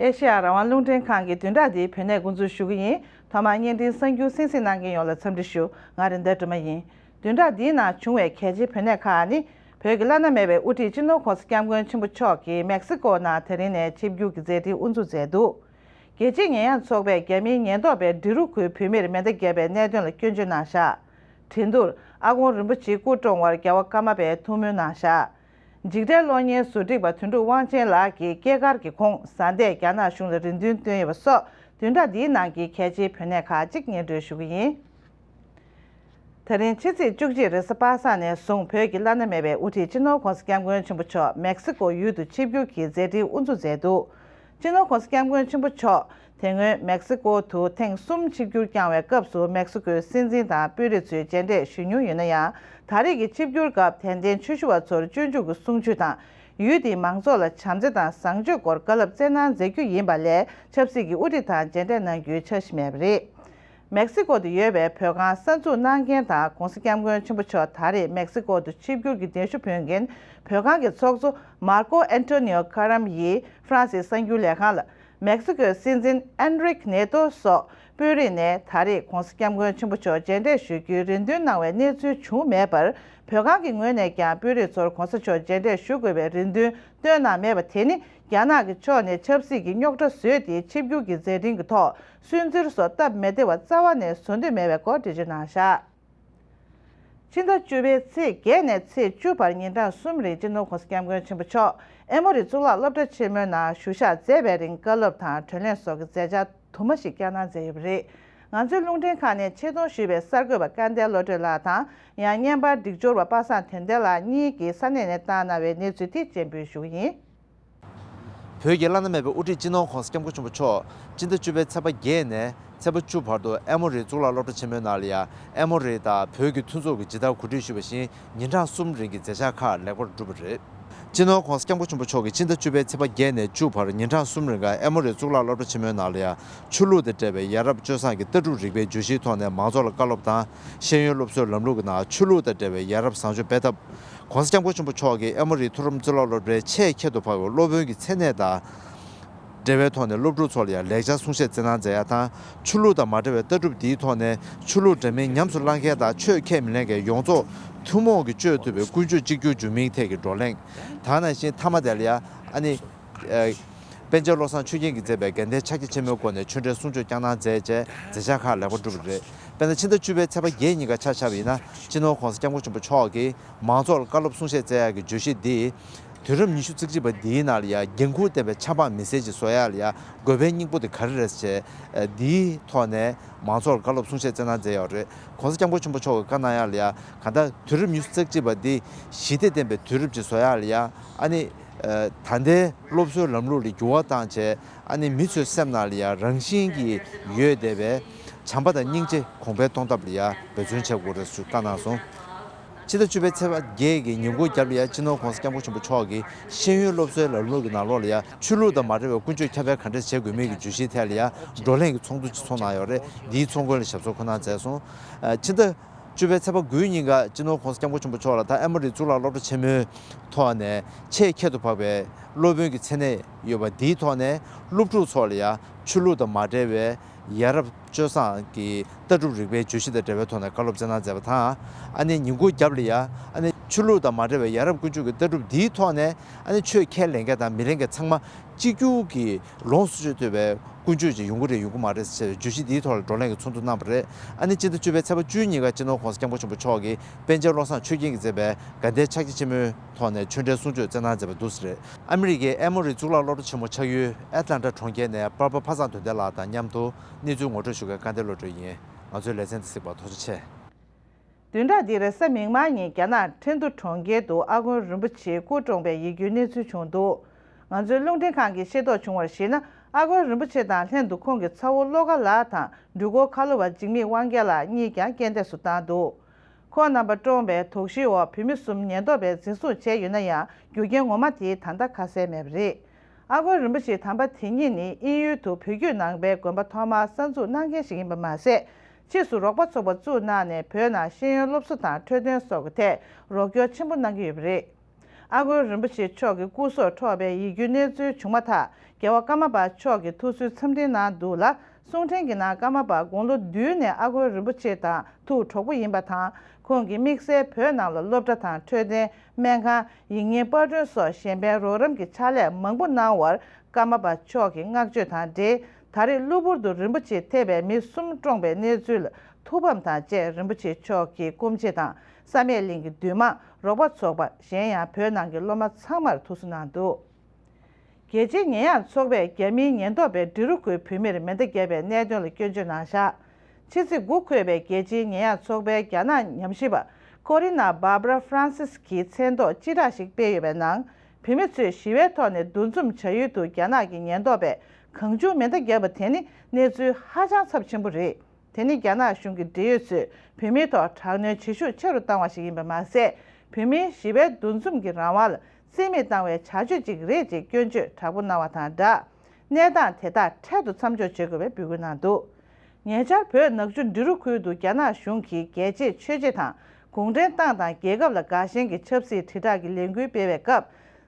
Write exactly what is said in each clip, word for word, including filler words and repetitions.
ཨེ་ཤེ་ཡ་རང་དབང་རླུང་འཕྲིན་ཁང་གི་བདུན་ཕྲག་འདིའི་བོད་གནས་འགོ་འཛུགས་ཞུ་གི་ཡིན། ཐོག་མར་བརྙན་འཕྲིན་གསར་འགྱུར་གསན་གཟིགས་གནང་མཁན་ཡོངས་ལ་འཚམས་འདྲི་ཞུ། ང་རེད་མདའ་སྒྲོལ་མ་ཡིན། བདུན་ཕྲག་འདིའི་ནང་བྱུང་བའི་གལ་ཆེའི་བོད་གནས་ཁག་ནི། བོད་ཀྱི་བླ་ན་མེད་པའི་དབུ་ཁྲིད་སྤྱི་ནོར་༸གོང་ས་༸སྐྱབས་མགོན་ཆེན་པོ་མཆོག་གིས་མེག་སི་ཀོ་ནང་དེ་རིང་ནས་ཆིབས་བསྒྱུར་གྱི་མཛད་འཕྲིན་དབུ་འཛུགས་མཛད་འདུག་རྒྱལ་སྤྱིའི་ཉེས་ཡངས་ཚོགས་པས་རྒྱ་མིའི་ཉེན་རྟོག་པས་འབྲི་རུ་ཁུལ་བོད་མིར་མེ་མདའ་བརྒྱབ་པའི་གནད་དོན་ལ་སྐྱོན་བརྗོད་གནང་བཞག་དྲན་ཐོག་ཨ་དཀོན་རིན་པོ་ཆེའི་སྐུ་བཀྲོངས་བར་རྒྱལ་བ་ཀརྨ་པས་ཐུགས་སྨོན་གནང་བཞག་འཇིགས་བྲལ་གློག་བརྙན་བཟོ་སྒྲིག་པ་དོན་གྲུབ་དབང་ཆེན་ལགས་ཀྱི་སྐྱེས་སྐར་གྱི་གོང་གཟའ་ཟླས་རྒྱ་ནག་གཞུང་ལ་རེ་འདུན་བཏོན་ཡོད་པ་སོགས་བདུན་ཕྲག་འདིའི་ནང་གི་གལ་ཆེའི་བོད་གནས་ཁག་ཅིག་སྙན་སྒྲོན་ཞུ་གི་ཡིན། ད་རིང་ཕྱི་ཚེས་བཅུ་གཅིག་རེས་གཟའ་པ་སངས་ནས་བཟུང་བོད་ཀྱི་བླ་ན་མེད་པའི་དབུ་ཁྲིད་སྤྱི་ནོར་༸གོང་ས་༸སྐྱབས་མགོན་ཆེན་པོ་མཆོག་མེག་སི་ཀོ་ཡུལ་དུ་ཆིབས་བསྒྱུར་གྱི་མཛད་འཕྲིན་དབུ་འཛུགས་མཛད་འདུག་སྤྱི་ནོར་༸གོང་ས་༸སྐྱབས་མགོན་ཆེན་པོ་མཆོག་དེ་སྔོན་མེག་སི་ཀོ་དུ་ཐེངས་གསུམ་ཆིབས་བསྒྱུར་བསྐྱངས་བའི་སྐབས་སུ་མེག་སི་ཀོའི་སྲིད་འཛིན་དང་དཔོན་རིགས་ཚོས་མཇལ་འཕྲད་ཞུས་མྱོང་ཡོད་ན་ཡང་། ད་རེས་ཀྱི་ཆིབས་བསྒྱུར་སྐབས་དད་ལྡན་ཆོས་ཞུ་བ་ཚོར་སྤྱོད་འཇུག་གི་གསུང་ཆོས་དང་། ཡུལ་དེའི་མང་ཚོགས་ལ་བྱམས་བརྩེ་དང་བཟང་སྤྱོད་སྐོར་བཀའ་སློབ་སྩལ་གནང་མཛད་རྒྱུ་ཡིན་པ་ལས་ཆབ་སྲིད་ཀྱི་དབུ་ཁྲིད་དང་མཇལ་འཕྲད་གནང་རྒྱུའི་འཆར་གཞི་མེད་པ་རེད། མེག་སི་ཀོ་དུ་ཡོད་པའི་བོད་ཁང་གསར་འཛུགས་གནང་མཁན་དང་༸གོང་ས་༸སྐྱབས་མགོན་ཆེན་པོ་མཆོག་ད་རེས་མེག་སི་ཀོ་དུ་ཆིབས་བསྒྱུར་གྱི་གདན་ཞུ་ཕུལ་མཁན་བོད་ཁང་གི་ཚོགས་གཙོ་མར་ཀོ་ཨན་ཏོ་ནིའོ་ཁ་རམ་ཡིས་ཧྥ་རན་སིའི་གསར་འགྱུར་ལས་ཁང་ལ། མེག་སི་ཀོའི་སྲིད་འཛིན་ཨན་རིག་ནེ་ཏོ་སོགས་དཔོན་རིགས་ནས་ད་རེས་༸གོང་ས་༸སྐྱབས་མགོན་ཆེན་པོ་མཆོག་མཇལ་འཕྲད་ཞུ་རྒྱུའི་རེ་འདུན་གནང་བའི་གནས་ཚུལ་བྱུང་མེད་པར། བོད་ཁང་གི་ངོས་ནས་ཀྱང་དཔོན་རིགས་ཚོར་༸གོང་ས་མཆོག་མཇལ་འཕྲད་ཞུ་དགོས་པའི་རེ་འདུན་བཏོན་གནང་མེད་པ་དེ་ནི། རྒྱ་ནག་གི་ཕྱོགས་ནས་ཆབ་སྲིད་ཀྱི་རྙོག་དྲ་བཟོས་ཏེ་ཆིབས་བསྒྱུར་གྱི་མཛད་འཕྲིན་གྱི་ཐོག་སུན་གཙེར་སོགས་སྟབས་མི་བདེ་བ་རྩ་བ་ནས་བཟོ་འདོད་མེད་པའི་སྐོར་འགྲེལ་བརྗོད་གནང་བཞག་ཕྱི་ཟླ་བཅུ་པའི་ཚེས་བརྒྱད་ནས་ཚེས་བཅུ་བར་ཉིན་གྲངས་གསུམ་རིང་སྤྱི་ནོར་༸གོང་ས་༸སྐྱབས་མགོན་ཆེན་པོ་མཆོག་ཨེ་མོ་རི་གཙུག་ལག་སློབ་གྲྭ་ཆེན་མོའི་ནང་བཞུགས་ཞག་མཛད་པའི་རིང་བཀའ་སློབ་དང་བགྲོ་གླེང་སོགས་ཀྱི་མཛད་འཆར་དུ་མ་ཞིག་བསྐྱངས་གནང་མཛད་ཡོད་པ་རེད། ང་ཚོའི་རླུང་འཕྲིན་ཁང་ནས་ཆེད་གཏོང་ཞུས་པའི་གསར་འགོད་པ་སྐལ་ལྡན་བློ་གྲོས་ལགས་དང་། ཡང་བརྙན་པར་སྒྲིག་སྦྱོར་བ་པ་སངས་དོན་ལྡན་ལགས་གཉིས་ཀྱིས་ས་གནས་ནས་བཏང་གནང་བའི་གནས་ཚུལ་དེ་སྤྱན་འབུལ་ཞུ་གི་ཡིན། བོད་ཀྱི་བླ་ན་མེད་པའི་དབུ་ཁྲིད་སྤྱི་ནོར་༸གོང་ས་༸སྐྱབས་མགོན་ཆེན་པོ་མཆོག་སྤྱི་ཟླ་བཅུ་པའི་ཚེས་པ་བརྒྱད་ནས་ཚེས་པ་བཅུ་བར་དུ་ཨེ་མོ་རིའི་གཙུག་ལག་སློབ་གྲྭ་ཆེན་མོའི་ནང་ལ་ཡང་ཨེ་མོ་རི་དང་བོད་ཀྱི་མཐུན་ཚོགས་ཀྱི་ཇི་ལྟར་གོ་སྒྲིག་ཞུས་པ་བཞིན་ཉིན་གྲངས་གསུམ་རིང་གི་མཛད་འཆར་ཁག་ལེགས་པར་གྲུབ་པ་རེད། སྤྱི་ནོར་༸གོང་ས་༸སྐྱབས་མགོན་ཆེན་པོ་མཆོག་གིས་སྤྱི་ཟླ་བཅུ་པའི་ཚེས་པ་བརྒྱད་ནས་བཅུ་བར་ཉིན་གྲངས་གསུམ་རིང་ག་ཨེ་མོ་རིའི་གཙུག་ལག་སློབ་གྲྭ་ཆེན་མོའི་ནང་ལ་ཡང་ཆོས་ལུགས་དང་འབྲེལ་བའི་ཡ་རབས་སྤྱོད་བཟང་གི་ལྟ་གྲུབ་རིག་པའི་བརྗོད་གཞིའི་ཐོག་ནས་མང་ཚོགས་ལ་བཀའ་སློབ་དང་ཤེས་ཡོན་སློབ་གསོའི་ལམ་ལུགས་ཀྱི་ནང་ཆོས་ལུགས་དང་འབྲེལ་བའི་ཡ་རབས་བཟང་སྤྱོད་སྤེལ་ཐབས། ༸གོང་ས་༸སྐྱབས་མགོན་ཆེན་པོ་མཆོག་གིས་ཨེ་མོ་རིའི་མཐོ་རིམ་གཙུག་ལག་སློབ་གྲྭའི་ཆེས་ཁྱད་དུ་འཕགས་པའི་སློབ་དཔོན་གྱི་མཚན་གནས་དང་འབྲེལ་བའི་ཐོག་ནས་སློབ་ཕྲུག་ཚོ་ལ་ཡང་ལེགས་སྦྱར་གསུང་བཤད་སྩལ་གནང་མཛད་ཡ་དང་། ཆོས་ལུགས་དང་མ་འབྲེལ་བའི་ལྟ་གྲུབ་འདིའི་ཐོག་ནས་ཆོས་ལུགས་འདྲ་མིན་ཉམས་སུ་བླང་མཁན་དང་ཆོས་ཁས་མི་ལེན་མཁན་ཡོངས་རྫོགས་ཐུན་མོང་གིས་སྤྱོད་ཐུབ་པའི་ཀུན་སྤྱོད་གཅིག་གྱུར་འབྱུང་མིན་ཐད་ཀྱི་བགྲོ་གླེང་། ད་ནང་བཞིན་མཐའ་མ་དེ་ལ་ཡང་ཨ་ནི། ཨ། པཎ་ཆེན་བློ་བཟང་ཆོས་རྒྱན་གྱིས་མཛད་པའི་དགའ་ལྡན་ཕྱག་རྒྱ་ཆེན་མོའི་སྐོར་ནས་ཆོས་འབྲེལ་གསུང་ཆོས་བསྐྱངས་གནང་མཛད་རྗེས་མཛད་འཆར་ཁག་ལེགས་པར་གྲུབ་པ་རེད། དཔེར་ན་ཕྱི་ཟླ་བཅུ་པའི་ཚེས་པ་བརྒྱད་ཉིན་ཀ་ཆ་བཞག་པ་ཡིན་ན་སྤྱི་ནོར་༸གོང་ས་༸སྐྱབས་མགོན་ཆེན་པོ་མཆོག་གིས་མང་ཚོགས་ལ་བཀའ་སློབ་གསུང་བཤད་སྩལ་ཡག་གི་བརྗོད་གཞི་འདི། དུས་རབས་ཉི་ཤུ་རྩ་གཅིག་པ་འདིའི་ནང་ལ་ཡང་འགན་ཁུར་ལྡན་པའི་ཆབ་འབངས་མི་སེར་ཅིག་བཟོ་ཡག་ལ་ཡང་དགོས་པའི་སྙིང་པོ་དེ་ག་རེ་རེད་ཟེར། འདིའི་ཐོག་ནས་མང་ཚོགས་ལ་བཀའ་སློབ་གསུང་བཤད་སྩལ་གནང་མཛད་ཡོད་རེད། ༸གོང་ས་༸སྐྱབས་མགོན་ཆེན་པོ་མཆོག་གིས་བཀའ་གནང་ཡག་ལ་ཡང་གང་ལྟར་དུས་རབས་ཉི་ཤུ་རྩ་གཅིག་པ་འདི་ཞི་བདེ་ལྡན་པའི་དུས་རབས་ཅིག་བཟོ་ཡག་ལ་ཡང་ཨ་ནི། ད་ལྟའི་སློབ་གསོའི་ལམ་ལུགས་ལ་འགྱུར་བ་བཏང་བྱས་ཨ་ནི་མི་ཚོའི་སེམས་ནང་ལ་ཡང་རང་བཞིན་གྱིས་ཡོད་བསྡད་པའི་བྱམས་པ་དང་སྙིང་རྗེ་གོང་འཕེལ་གཏོང་ཐབས་ལ་ཡང་འབད་བརྩོན་བྱེད་དགོས་རེད་ཞུ་བཀའ་གནང་སོང་། ཕྱི་ཟླ་བཅུ་པའི་ཚེས་པ་བརྒྱད་ཀྱི་ཉིན་གུང་རྒྱབ་ལ་ཡང་སྤྱི་ནོར་༸གོང་ས་༸སྐྱབས་མགོན་ཆེན་པོ་མཆོག་གིས་ཤེས་ཡོན་སློབ་གསོའི་ལམ་ལུགས་ཀྱི་ནང་ལོགས་ལ་ཡང་ཆོས་ལུགས་དང་མ་འབྲེལ་བའི་ཀུན་སྤྱོད་ཁྱབ་སྤེལ་ག་འདྲ་བྱེད་དགོས་མིན་གྱི་བརྗོད་གཞིའི་ཐད་ལ་ཡང་བགྲོ་གླེང་གི་ཚོགས་འདུ་ཅིག་ཚོགས་གནང་ཡོད་རེད། འདིའི་ཚོགས་མགོན་ལ་ཞབས་སོར་འཁོད་གནང་མཛད་སོང་། ཕྱི་ཟླ་བཅུ་པའི་ཚེས་པ་དགུའི་ཉིན་ཀ་སྤྱི་ནོར་༸གོང་ས་༸སྐྱབས་མགོན་ཆེན་པོ་མཆོག་ལ་ད་ཨེ་མོ་རི་གཙུག་ལག་སློབ་གྲྭ་ཆེན་མོའི་ཐོག་ནས་ཆེས་ཁྱད་དུ་འཕགས་པའི་སློབ་དཔོན་གྱི་མཚན་གནས་ཡོད་པ་འདིའི་ཐོག་ནས་སློབ་ཕྲུག་ཚོ་ལ་ཡང་ཆོས་ལུགས་དང་མ་འབྲེལ་བའི་ཡ་རབས་སྤྱོད་བཟང་གི་ལྟ་གྲུབ་རིག་པའི་བརྗོད་གཞི་དང་འབྲེལ་བའི་ཐོག་ནས་བཀའ་སློབ་སྩལ་གནང་མཛད་པ་དང་། ཨ་ནི་ཉིན་གུང་རྒྱབ་ལ་ཡང་ཨ་ནི་ཆོས་ལུགས་དང་མ་འབྲེལ་བའི་ཡ་རབས་ཀུན་སྤྱོད་ཀྱི་ལྟ་གྲུབ་འདིའི་ཐོག་ནས་ཨ་ནི་ཆོས་ཁས་ལེན་མཁན་དང་མི་ལེན་མཁན་ཚང་མ་གཅིག་གྱུར་གྱིས་ལོངས་སུ་སྤྱོད་ཐུབ་པའི་ཀུན་སྤྱོད་ཅིག་ཡོང་གི་རེད་ཡོང་གི་མ་རེད་ཟེར་བའི་བརྗོད་གཞི་འདིའི་ཐོག་ལ་བགྲོ་གླེང་གི་ཚོགས་འདུ་གནང་བ་རེད། ཨ་ནི་སྤྱི་ཟླ་བཅུ་པའི་ཚེས་པ་བཅུའི་ཉིན་ཀ་སྤྱི་ནོར་༸གོང་ས་༸སྐྱབས་མགོན་ཆེན་པོ་མཆོག་གིས་པཎ་ཆེན་བློ་བཟང་ཆོས་རྒྱན་གྱིས་མཛད་པའི་དགའ་ལྡན་ཕྱག་རྒྱ་ཆེན་མོའི་ཐོག་ནས་ཆོས་འབྲེལ་གསུང་ཆོས་སྩལ་གནང་མཛད་པ་འདུག་ཟེར། ཨ་མི་རི་ཀའི་ཨེ་མོ་རི་གཙུག་ལག་སློབ་གྲྭ་ཆེན་མོ་ཆགས་ཡུལ་ཨེ་ཏི་ལན་ཊ་གྲོང་ཁྱེར་ནས་པར་པ་པ་སངས་དོན་ལྡན་ལགས་དང་མཉམ་དུ་གནས་ཚུལ་ངོ་སྤྲོད་ཞུ་མཁན་སྐལ་ལྡན་བློ་གྲོས་ཡིན། ང་ཚོའི་ལེ་ཚན་འདི་གཟིགས་པར་ཐུགས་རྗེ་ཆེ། བདུན་ཕྲག་འདིའི་རེས་གཟའ་མིག་དམར་ཉིན་རྒྱ་ནག་ཁྲེང་ཏུའུ་གྲོང་ཁྱེར་དུ་ཨ་དཀོན་རིན་པོ་ཆེའི་སྐུ་བཀྲོངས་པའི་ཡིད་སྐྱོའི་གནས་ཚུལ་བྱུང་འདུག་ང་ཚོའི་རླུང་འཕྲིན་ཁང་གིས་ཤེས་རྟོགས་བྱུང་བར་གཞིགས་ན། ཨ་དཀོན་རིན་པོ་ཆེ་དང་ལྷན་དུ་ཁོང་གི་ཚ་བོ་བློ་དགའ་ལགས་དང་འགྲུལ་འཁོར་ཁ་ལོ་བ་འཇིགས་མེད་དབང་རྒྱལ་ལགས་གཉིས་ཀྱང་རྐྱེན་འདས་སུ་བཏང་འདུག་ཁོང་རྣམ་པ་བཀྲོངས་པའི་དོགས་གཞིའི་འོག་བོད་མི་གསུམ་ཉེན་རྟོག་པས་འཛིན་བཟུང་བྱས་ཡོད་ན་ཡང་། རྒྱུ་རྐྱེན་ངོ་མ་དེ་ད་ལྟ་ཁ་གསལ་མེད་པ་རེད། ཨ་དཀོན་རིན་པོ་ཆེ་དམ་པ་དེ་ཉིད་ནི་དབྱིན་ཡུལ་དུ་བོད་བརྒྱུད་ནང་པའི་དགོན་པ་ཐོག་མར་གསར་འཛུགས་གནང་མཁན་ཞིག་ཡིན་པ་མ་ཟད། ཕྱིས་སུ་རོགས་པ་ཚོགས་པ་བཙུགས་གནང་ནས་བོད་ནང་ཤེས་ཡོན་སློབ་གསོ་དང་འཕྲོད་བསྟེན་སོགས་ཀྱི་ཐད་རོགས་སྐྱོར་ཆེན་པོ་གནང་གི་ཡོད་པ་རེད། ཨ་དཀོན་རིན་པོ་ཆེ་མཆོག་གི་སྐུ་སྲོག་འཕྲོག་པའི་ཡིད་སྐྱོའི་གནས་ཚུལ་བྱུང་མ་ཐག་རྒྱལ་བ་ཀརྨ་པ་མཆོག་གིས་ཐུགས་གསོའི་འཚམས་འཕྲིན་གནང་འདུག་ལ། གསུང་འཕྲིན་གྱི་ནང་ཀརྨ་པ་དགུང་ལོ་བདུན་ནས་ཨ་དཀོན་རིན་པོ་ཆེ་དང་ཐུགས་གྲོགས་པོ་ཡིན་པ་དང་། ཁོང་གིས་དམིགས་བསལ་བོད་ནང་ལ་སློབ་གྲྭ་དང་འཕྲོད་བསྟེན། སྨན་ཁང་། ཡིག་རྙིང་པར་སྐྲུན་སོགས་གཞན་ཕན་རོགས་རམ་གྱི་ཕྱག་ལས་མང་པོ་གནང་བར་ཀརྨ་པ་མཆོག་གིས་བསྔགས་བརྗོད་དང་འབྲེལ། ད་རེས་གློ་བུར་དུ་རིན་པོ་ཆེ་ཐེ་བའི་མི་གསུམ་བཀྲོངས་པའི་གནས་ཚུལ་ལ་ཐུགས་ཕམ་དང་བཅས་རིན་པོ་ཆེ་མཆོག་གི་སྐུ་མཆེད་དང་བསམ་ཡས་གླིང་གི་འདུས་མང་། རོགས་པ་ཚོགས་པ། གཞན་ཡང་བོད་ནང་གི་སློབ་མ་ཚང་མར་ཐུགས་གསོ་གནང་འདུག་རྒྱལ་སྤྱིའི་ཉེས་ཡངས་ཚོགས་པས་རྒྱ་མིའི་ཉེན་རྟོག་པས་འབྲི་རུ་ཁུལ་བོད་མིར་མེ་མདའ་བརྒྱབ་པའི་གནད་དོན་ལ་སྐྱོན་བརྗོད་གནང་བཞག་ཕྱི་ཚེས་དགུ་འཁོད་པའི་རྒྱལ་སྤྱིའི་ཉེས་ཡངས་ཚོགས་པའི་རྒྱ་ནག་ཉམས་ཞིབ་པ་ཀོ་རི་ན་བྷར་བྷ་ར་ཧྥ་རན་སིས་ཀྱིས་མཚན་ཐོག་སྤྱི་བསྒྲགས་ཤིག་སྤེལ་ཡོད་པའི་ནང་། བོད་མི་ཚོས་ཞི་བའི་ཐོག་ནས་འདུ་འཛོམས་བྱ་ཡུལ་དུ་རྒྱ་ནག་གི་ཉེན་རྟོག་པས་གང་བྱུང་མེ་མདའ་བརྒྱབ་པ་དེ་ནི་གནས་ཚུལ་ཧ་ཅང་ཚབས་ཆེན་པོ་རེད། དེ་ནི་རྒྱ་ནག་གཞུང་གི་འབྲེལ་ཡོད་ཚོས་བོད་མིའི་ཐོག་དྲག་གནོན་བྱེད་ཤུགས་ཆེ་རུ་བཏང་བ་ཞིག་ཡིན་པ་མ་ཟད། བོད་མིའི་ཞི་བའི་འདུ་འཛོམས་ཀྱི་རང་དབང་ལ་རྩིས་མེད་བཏང་བའི་བྱ་སྤྱོད་ཅིག་རེད་ཅེས་སྐྱོན་བརྗོད་དྲག་པོ་གནང་བ་དང་སྦྲགས། གནས་སྟངས་དེ་དག་འཕྲལ་དུ་མཚམས་འཇོག་བྱེད་དགོས་པའི་འབོད་སྐུལ་གནང་འདུག་ཉེ་ཆར་བོད་ནག་ཆུ་འབྲི་རུ་ཁུལ་དུ་རྒྱ་ནག་གཞུང་གིས་རྒྱལ་གཅེས་ཆོས་གཅེས་དང་གུང་ཁྲན་ཏང་དང་རྒྱལ་ཁབ་ལ་དགའ་ཞེན་གྱི་ཆབ་སྲིད་དྲིལ་བསྒྲགས་ཀྱི་ལས་འགུལ་སྤེལ་བའི་སྐབས།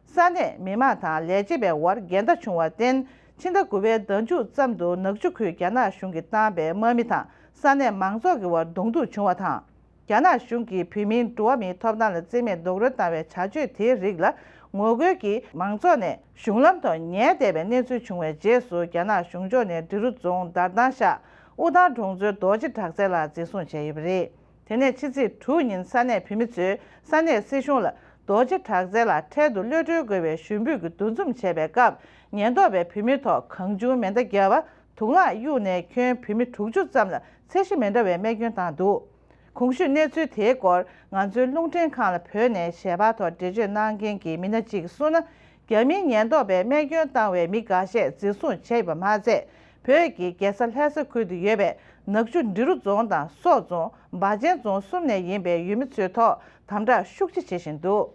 ས་གནས་མི་མང་དང་ལས་བྱེད་པའི་དབར་འགལ་ཟླ་བྱུང་བར་བརྟེན། ཕྱི་ཟླ་དགུ་པའི་ཟླ་མཇུག་ཙམ་དུ་ནག་ཆུ་ཁུལ་རྒྱ་ནག་གཞུང་གིས་བཏང་པའི་དམག་མི་དང་ས་གནས་མང་ཚོགས་ཀྱི་དབར་གདོང་ཐུག་བྱུང་བ་དང་། རྒྱ་ནག་གཞུང་གིས་བོད་མིའི་འགྲོ་བ་མིའི་ཐོབ་ཐང་ལ་རྩིས་མེད་རྡོག་རོལ་བཏང་བའི་བྱ་སྤྱོད་དེའི་རིགས་ལ་ངོ་རྒོལ་གྱིས་མང་ཚོགས་ནས་གཞུང་ལམ་ཐོག་ཉལ་བསྡད་པའི་གནས་ཚུལ་བྱུང་བའི་རྗེས་སུ། རྒྱ་ནག་གཞུང་ཕྱོགས་ནས་འབྲི་རུ་རྫོང་དར་ཐང་ཤག་དབུ་ཐང་གྲོང་ཚོའི་རྡོ་རྗེ་བྲག་རྩའི་ལ་འཛིན་བཟུང་བྱས་ཡོད་པ་རེད། དེ་ནས་ཕྱི་ཚེས་དྲུག་ཉིན་ས་གནས་བོད་མི་ཚོས་ས་གནས་སྲིད་གཞུང་ལ་རྡོ་རྗེ་བྲག་རྩའི་ལ་འཕྲལ་དུ་གློད་གྲོལ་དགོས་པའི་ཞུ་འབོད་ཀྱི་འདུ་འཛོམས་བྱས་པའི་སྐབས། ཉེན་རྟོག་པས་བོད་མིའི་ཐོག་གང་བྱུང་མེ་མདའ་བརྒྱབ་པ། དུག་རླངས་གཡུགས་ནས་ཁྱོན་བོད་མི་དྲུག་ཅུ་ཙམ་ལ་ཚད་གཞི་མི་འདྲ་བའི་རྨས་སྐྱོན་བཏང་འདུག་གོང་ཞུས་གནས་ཚུལ་དེའི་སྐོར་ང་ཚོའི་རླུང་འཕྲིན་ཁང་ལ་བོད་ནས་ཞལ་པར་ཐོག་འགྲེལ་བརྗོད་གནང་མཁན་གྱི་མི་སྣ་གཅིག་གིས་གསུངས་ན། རྒྱ་མིའི་ཉེན་རྟོག་པས་རྨས་སྐྱོན་བཏང་བའི་མི་འགའ་ཤས་འཛིན་བཟུང་བྱས་ཡོད་པ་མ་ཟད། བོད་ཀྱི་རྒྱལ་ས་ལྷ་ས་ཁུལ་དུ་ཡོད་པའི་ནག་ཆུ་འབྲི་རུ་རྫོང་དང་སོག་རྫོང་། འབའ་ཆེན་རྫོང་གསུམ་ནས་ཡིན་པའི་ཡུལ་མི་ཚོའི་ཐོག་དམ་དྲག་ཤུགས་ཆེ་བྱེད་བཞིན་འདུག་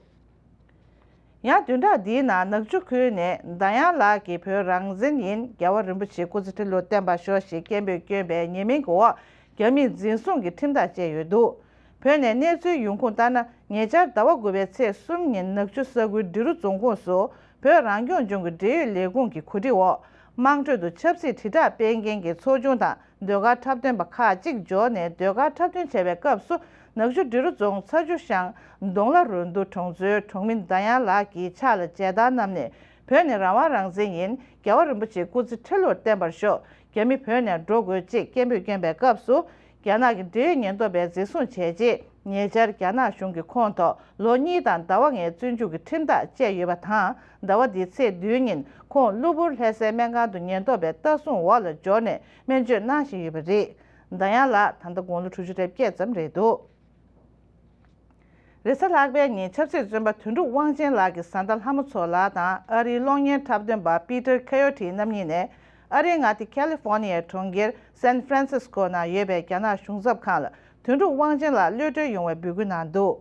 ཡང་བདུན་ཕྲག་འདིའི་ནང་ནག་ཆུ་ཁུལ་ནས་ཟླ་དབྱངས་ལགས་ཀྱིས་བོད་རང་བཙན་ཡིན། རྒྱལ་བ་རིན་པོ་ཆེའི་སྐུ་ཚེ་ཁྲི་ལོར་བརྟན་པར་ཤོག་ཞེས་སྐད་འབོད་བསྐྱོན་པའི་ཉེས་མིང་གི་འོག་རྒྱ་མིས་འཛིན་བཟུང་གི་ཁྲིམས་ཐག་བཅད་ཡོད་འདུག་བོད་ནས་གནས་ཚུལ་ཡོང་ཁུངས་ལྟར་ན། ཉེ་ཆར་ཟླ་བ་དགུ་པའི་ཚེས་གསུམ་ཉིན་ནག་ཆུ་ས་ཁུལ་འབྲི་རུ་རྫོང་ཁོངས་སུ་བོད་རང་སྐྱོང་ལྗོངས་ཀྱི་འབྲེལ་ཡོད་ལས་ཁུངས་ཀྱི་གོ་སྒྲིག་འོག་དམངས་ཁྲོད་དུ་ཆབ་སྲིད་དྲིལ་བསྒྲགས་སྤེལ་མཁན་གྱི་ཚོགས་ཆུང་དང་ཟློས་གར་འཁྲབ་སྟོན་པ་ཁག་ཅིག་འབྱོར་ནས་ཟློས་གར་འཁྲབ་སྟོན་བྱས་པའི་སྐབས་སུ། ནག་ཆུ་འབྲི་རུ་རྫོང་ཚ་ཆུ་ཤང་གདོང་ལ་རོ་འདུ་གྲོང་ཚོའི་གྲོང་མི་ཟླ་དབྱངས་ལགས་ཀྱིས་ཕྱག་ལ་མཇལ་དར་བསྣམས་ནས། བོད་ནི་རང་དབང་རང་བཙན་ཡིན། རྒྱལ་བ་རིན་པོ་ཆེའི་སྐུ་ཚེ་ཁྲི་ལོར་བརྟན་པར་ཤོག་རྒྱ་མི་བོད་ནས་འགྲོ་དགོས། ཅེས་སྐད་འབོད་བསྐྱོན་པའི་སྐབས་སུ། རྒྱ་ནག་གི་འབྲེལ་ཡོད་ཉེན་རྟོག་པས་འཛིན་བཟུང་བྱས་རྗེས། ཉེ་ཆར་རྒྱ་ནག་གཞུང་གིས་ཁོང་ཐོག་ལོ་གཉིས་དང་ཟླ་བ་ལྔའི་བཙོན་འཇུག་གི་ཁྲིམས་ཐག་བཅད་ཡོད་པ་དང་། ཟླ་བ་འདིའི་ཚེས་བདུན་ཉིན་ཁོང་གློ་བུར་ལྷ་སའི་སྨན་ཁང་དུ་ཉེན་རྟོག་པའི་ལྟ་སྲུང་འོག་ལ་འབྱོར་ནས་སྨན་བཅོས་གནང་བཞིན་ཡོད་པ་རེད། ཟླ་དབྱངས་ལགས་ད་ལྟ་དགུང་ལོ་དྲུག་ཅུ་རེ་བརྒྱད་ཙམ་རེད་འདུག་རེས་གཟའ་ལྷག་པའི་ཉིན་ཆབ་སྲིད་བཙོན་པ་དོན་གྲུབ་དབང་ཆེན་ལགས་ཀྱི་བཟའ་ཟླ་ལྷ་མོ་མཚོ་ལགས་དང་ཨ་རིའི་གློག་བརྙན་འཁྲབ་སྟོན་པ་པི་ཏར་ཁ་ཡོ་ཏི་རྣམ་གཉིས་ནས་ཨ་རིའི་མངའ་སྡེ་ཁ་ལི་ཧྥོ་ནི་ཡའི་གྲོང་ཁྱེར་སན་ཧྥ་རན་སིས་ཀོ་ནང་ཡོད་པའི་རྒྱ་ནག་གཞུང་ཚབ་ཁང་ལ་དོན་གྲུབ་དབང་ཆེན་ལགས་གློད་གྲོལ་ཡོང་བའི་འབོད་སྐུལ་གནང་འདུག་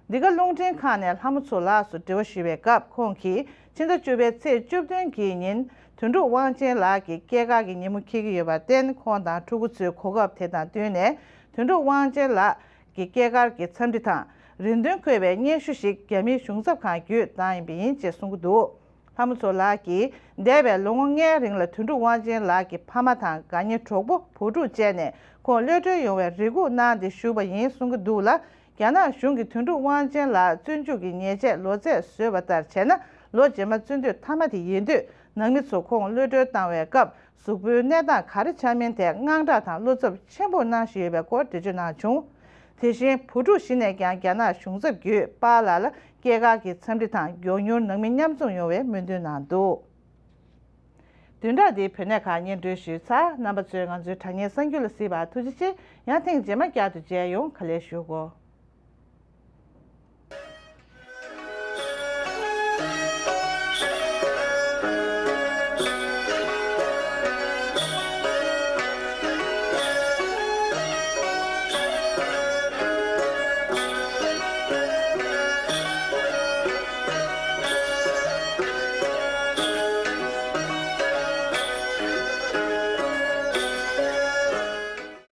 འདི་ག་རླུང་འཕྲིན་ཁང་ནས་ལྷ་མོ་མཚོ་ལགས་སུ་འབྲེལ་བ་ཞུས་པའི་སྐབས། ཁོང་གིས་ཕྱི་ཟླ་བཅུ་པའི་ཚེས་བཅུ་བདུན་གྱི་ཉིན་དོན་གྲུབ་དབང་ཆེན་ལགས་ཀྱི་སྐྱེས་སྐར་གྱི་ཉིན་མོ་འཁེལ་གྱི་ཡོད་པར་བརྟེན། ཁོང་དང་ཕྲུ་གུ་ཚོའི་གོ་སྐབས་དེ་དང་བསྟུན་ནས། དོན་གྲུབ་དབང་ཆེན་ལགས་ཀྱི་སྐྱེས་སྐར་གྱི་འཚམས་འདྲི་དང་རེ་འདུན་འཁོད་པའི་སྙན་ཞུ་ཞིག་རྒྱ་མིའི་གཞུང་ཚབ་ཁང་བརྒྱུད་བཏང་ཡིན་པ་ཡིན་ཅེས་གསུང་གི་འདུག་ལྷ་མོ་མཚོ་ལགས་ཀྱིས་འདས་པའི་ལོ་ངོ་ལྔའི་རིང་ལ་དོན་གྲུབ་དབང་ཆེན་ལགས་ཀྱི་ཕ་མ་དང་དགའ་ཉེ་གྲོགས་པོ་བུ་ཕྲུག་བཅས་ནས་ཁོང་གློད་གྲོལ་ཡོང་བའི་རེ་སྒུག་གནང་སྟེ་བཞུགས་པ་ཡིན་གསུང་གི་འདུག་ལ། རྒྱ་ནག་གཞུང་གིས་དོན་གྲུབ་དབང་ཆེན་ལགས་བཙོན་འཇུག་གི་ཉེས་ཆད་ལོ་ཚད་བཟོས་པ་ལྟར་བྱས་ན། ལོ་རྗེས་མ་བཙོན་འདུས་མཐའ་མ་དེ་ཡིན་དུས། ནང་མི་ཚོ་ཁོང་གློད་གྲོལ་བཏང་བའི་སྐབས། གཟུགས་པོའི་གནས་སྟངས་ག་རེ་ཆགས་མིན་ཐད་དངངས་སྐྲག་དང་བློ་འཚབ་ཆེན་པོ་གནང་བཞིན་ཡོད་པའི་སྐོར་འགྲེལ་བརྗོད་གནང་བྱུང་། དེ་བཞིན་བུ་ཕྲུག་བཞི་ནས་ཀྱང་རྒྱ་ནག་གཞུང་ཚབ་བརྒྱུད་པཱ་ལགས་ལ་སྐྱེས་སྐར་གྱི་འཚམས་འདྲི་དང་མགྱོགས་མྱུར་ནང་མི་མཉམ་འཛོམས་ཡོང་བའི་སྨོན་འདུན་གནང་འདུག་བདུན་ཕྲག་འདིའི་བོད་གནས་ཁག་སྙན་སྒྲོན་ཞུས་ཚར། རྣམ་པ་ཚོས་ང་ཚོའི་དྲ་བརྙན་གསར་འགྱུར་ལ་གཟིགས་པར་ཐུགས་རྗེ་ཆེ། ཡང་ཐེངས་རྗེས་མ་བསྐྱར་དུ་མཇལ་ཡོང་། ག་ལེར་བཞུགས་གོ།